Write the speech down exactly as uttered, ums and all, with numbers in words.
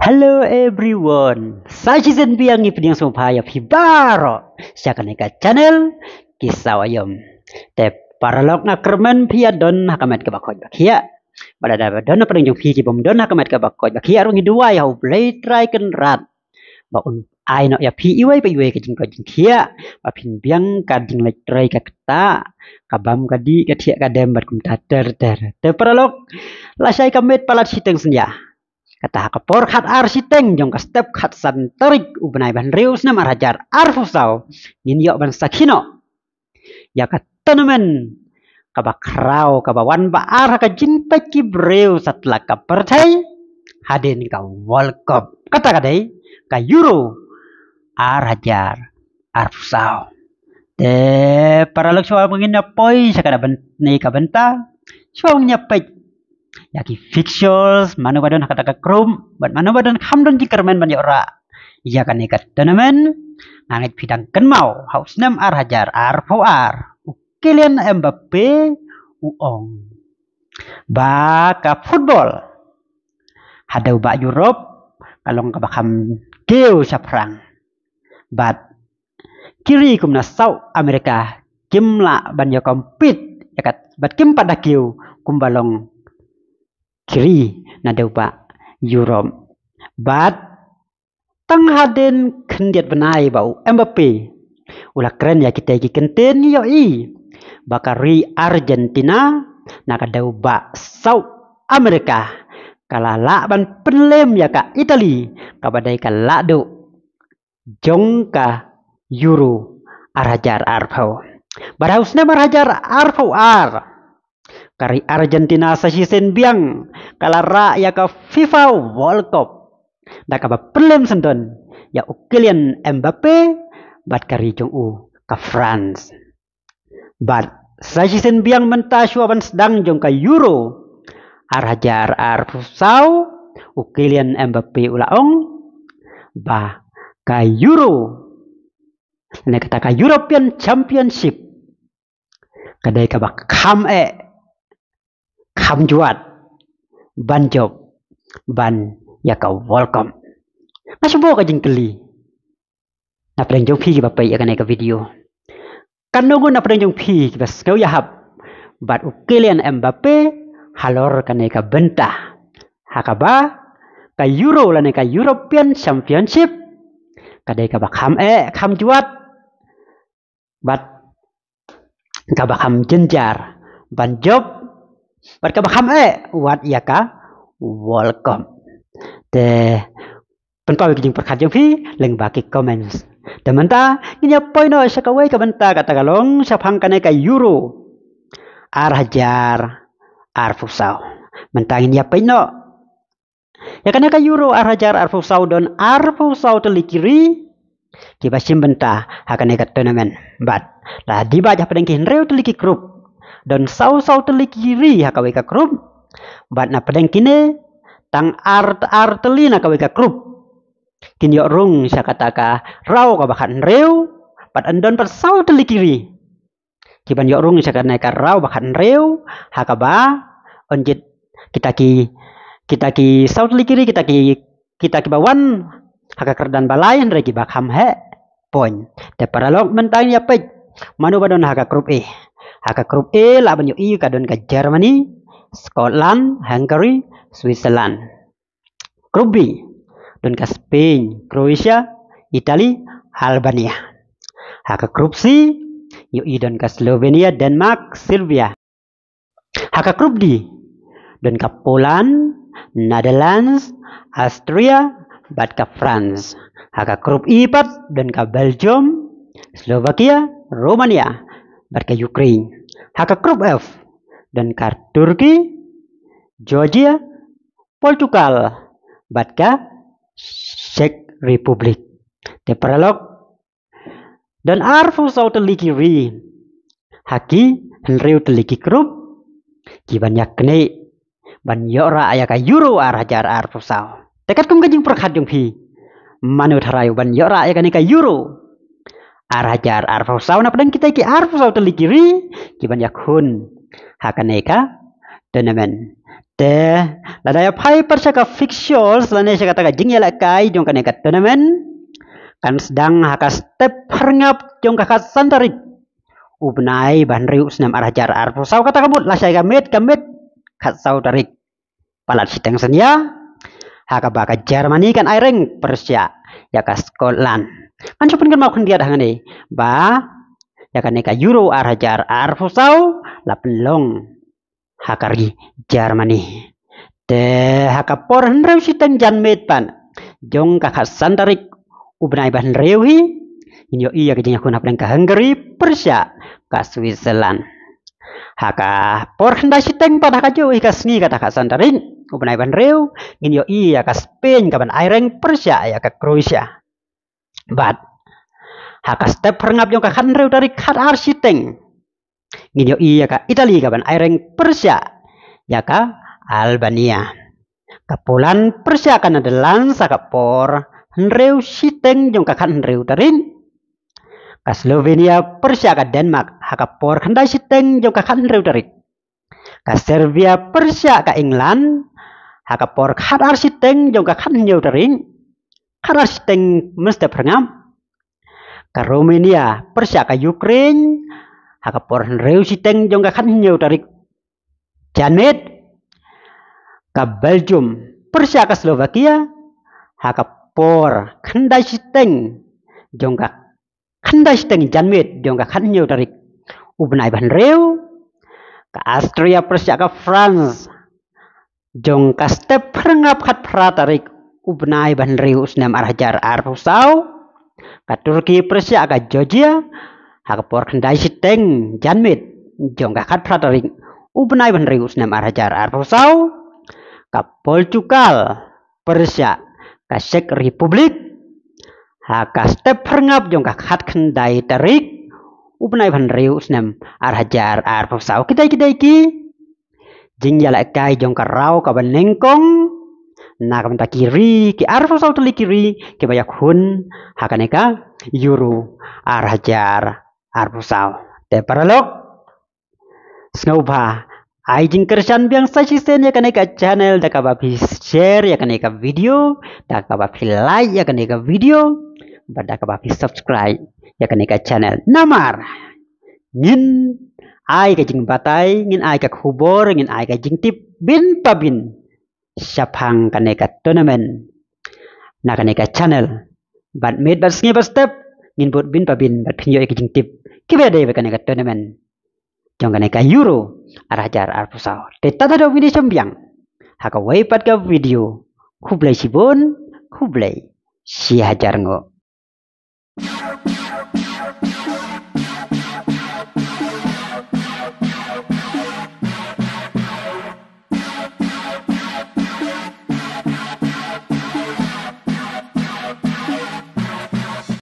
Hello everyone. Sa shisien biang ngi pdiang sngewbha ïa phi baroh sha kane ka channel Ki Saw Aïom. Te paralok, nga kyrmen phi ïa don ha ka met kaba koit ba khiah. Bad lada don na pdeng jong phi ki bym don ha ka met kaba koit ba khiah ruh, ngi duwai ha U Blei Trai Kynrad ba un ai noh ïa phi iwei pa iwei ka jingkoit jingkhiah, ba phin biang ka jingleit trei ka ktah, ka bam ka dih, ka thiah ka dem bad kumta ter ter. Te paralok, lashai ka miet palat shiteng synñia, kata ha ka por khatar shiteng jong ka step khatsan tarik u bnai ba hynriew snem ar hajar arphew saw, ngin ïoh ban sakhi noh ïa ka tournament kaba khraw kaba wan ba ar ha ka jingpeit ki briew satlak ka pyrthei hadien ka World Cup, kata ka dei ka Euro ar hajar arphew saw. Te paralok, shuwa ba ngin ïa poi sha kane ka byn-, ne ka bynta, shuwa ba ngin ïa peit ïa ki fixtures, mano ba don ha kata ka group bad mano ba don kham don jingkyrmen ban ïoh rah ïa kane ka tournament. Nga ngeit phi dang kynmaw ha u snem ar hajar arphew ar, u Kylian Mbappe u ong ba ka football hadew bah Europe ka long kaba kham kiew shaphrang, bad ki ri kum na South America kim lah ban ïa compete ïa kat, bad kim pat da kiew kumba long ki ri nadew bah Europe. Bad tang hadien khyndiat bnai ba u Mbappe u la kren ïa kita ki kyntien, ngi ïohi ba ka ri Argentina na ka dew bah South America ka la lah ban pynlem ïa ka Italy, kaba dei ka lahduh jong ka Euro ar hajar arphew. Bad ha u snem ar hajar arphew ar, ka ri Argentina sa shisien biang ka la rah ïa ka FIFA World Cup da kaba pynlem syndon ïa u Kylian Mbappe bad ka ri jong u ka France. Bad sa shisien biang mynta, shuwa ban sdang jong ka Euro ar hajar arphew saw, u Kylian Mbappe u la ong ba ka Euro, ne kata ka European Championship, ka dei kaba kham eh kham jwat ban jop ban ïa ka World Cup. Nga shu buh ka jingkylli na pdeng jong phi kiba peit ïa kane ka video, katno ngut na pdeng jong phi kiba sngew ïahap bad u Kylian Mbappe halor kane ka bynta, ha kaba ka Euro lane ka European Championship ka dei kaba kham eh kham jwat bad kaba kham jynjar ban jop bad kaba kham eh wat ïa ka World Cup. Te pynpaw ïa ki jingpyrkhat jong phi lyngba ki comments. Te mynta ngin ïa poi noh sha kawei ka bynta, kata ka long shaphang kane ka Euro ar hajar arphew saw. Mynta ngin ïa peit noh ïa kane ka Euro ar hajar arphew saw, don arphew saw tylli ki ri kiba shim bynta ha kane ka tournament. Bad la dei ba ha pdeng ki hynriew tylli ki group, don saw saw tylli ki ri ha kawei ka group. Bad na pdeng kine, tang ar ar tylli na kawei ka group kin ïoh rung sha kata ka raw kaba khathynriew. Bad yn don pat saw tylli ki ri kiban ïoh rung sha kane ka raw ba khathynriew, ha kaba yn jied kita ki, kita ki saw tylli ki ri, kita ki, kita kiba wan ha ka kyrdan ba lai, hynrei kiba kham heh point. Te paralok, mynta ngin ïa peit mano ba don ha ka group A. Ha ka group A lah ban ïohi ka don ka Germany, Scotland, Hungary, Switzerland. Group B, don ka Spain, Croatia, Italy, Albania. Ha ka group C, ïohi don ka Slovenia, Denmark, Serbia. Ha ka group D, don ka Poland, Netherlands, Austria bad ka France. Ha ka group E pat don ka Belgium, Slovakia, Romania bad ka Ukraine. Ha ka group F, don ka Turkey, Georgia, Portugal bad ka Czech Republic. Te paralok, don arphew saw tylli ki ri ha ki hynriew tylli ki group kiban ïa kane ban ïoh rah ïa ka Euro ar hajar arphew saw. Te katkum ka jingpyrkhat jong phi, mano tharai u ban ïoh rah ïa kane ka Euro ar hajar arphew saw na pdeng kita ki arphew saw tylli ki ri kiban ïakhun ha kane ka tournament? Te lada ïa phai pat sha ka fixtures lane sha kata ka jingïalehkai jong kane ka tournament, kan sdang ha ka step phyrngap jong ka khatsan tarik u bnai ba hynriew u snem ar hajar arphew saw. Kata ka mut lashai ka miet, ka miet khatsaw tarik, palat shiteng synñia, ha kaba ka Germany kan aireng pyrshah ïa ka Scotland. Ngan shu pynkynmaw khyndiat hangne ba ïa kane ka Euro ar hajar arphew saw la pynlong ha ka ri Germany. Te ha ka por hynriew shiteng janmiet pat jong ka khatsan tarik u bnai ba hynriew hi, ngin ïohi ïa ka jingïakhun hapdeng ka Hungary pyrshah ka Switzerland. Ha ka por khyndai shiteng pat ha kajuh hi ka sngi kata khatsan tarik u bnai ba hynriew, ngin ïohi ïa ka Spain kaban aireng pyrshah ïa ka Croatia. Bad ha ka step phyrngap jong ka khathynriew tarik, khatar shiteng, ngin ïohi ïa ka Italy kaban aireng pyrshah ïa ka Albania. Ka Poland pyrshah ka Netherlands ha ka por hynriew shiteng jong ka khathynriew tarik. Ka Slovenia pyrshah ka Denmark ha ka por khyndai shiteng jong ka khathynriew tarik. Ka Serbia pyrshah ka England ha ka por khatar shiteng jong ka khathynñiew tarik, khatar shiteng mynstep phyrngap. Ka Romania pyrshah ka Ukraine ha ka por hynriew shiteng jong ka khathynñiew tarik janmiet. Ka Belgium pyrshah ka Slovakia ha ka por khyndai shiteng jong ka khyndai shiteng janmiet jong ka khathynñiew tarik u bnai ba hynriew. Ka Austria pyrshah ka France jong ka step phyrngap khatphra tarik u bnai ba hynriew u snem ar hajar arphew saw. Ka Turkey pyrshah ka Georgia ha ka por khyndai shiteng janmiet jong ka khatphra tarik u bnai ba hynriew u snem ar hajar arphew saw. Ka Portugal pyrshah ka Czech Republic ha ka step phyrngap jong ka khatkhyndai tarik u bnai ba hynriew u snem ar hajar arphew saw. Kidei kidei ki jingïalehkai jong ka raw kaba nyngkong na ka bynta ki ri, ki arphew saw tylli ki ri kiba ïakhun ha kane ka Euro ar hajar arphew saw. Te paralok, sngewbha ai jingkyrshan biang sa shisien ïa kane ka channel da kaba phi share ïa kane ka video, da kaba phi like ïa kane ka video, bad da kaba phi subscribe ïa kane ka channel. Namar ngin ai ka jingbatai, ngin ai ka khubor, ngin ai ka jingtip bin pa bin shaphang kane ka tournament na kane ka channel. Bad miet bad sngi bad step ngin bud bin pa bin bad phin ïoh ïa ka jingtip kiba dei bad kane ka tournament jong kane ka Euro ar hajar arphew saw. Te tata dong ngin ïa shem biang ha kawei pat ka video. Khublei shibun, khublei shi hajar nguh.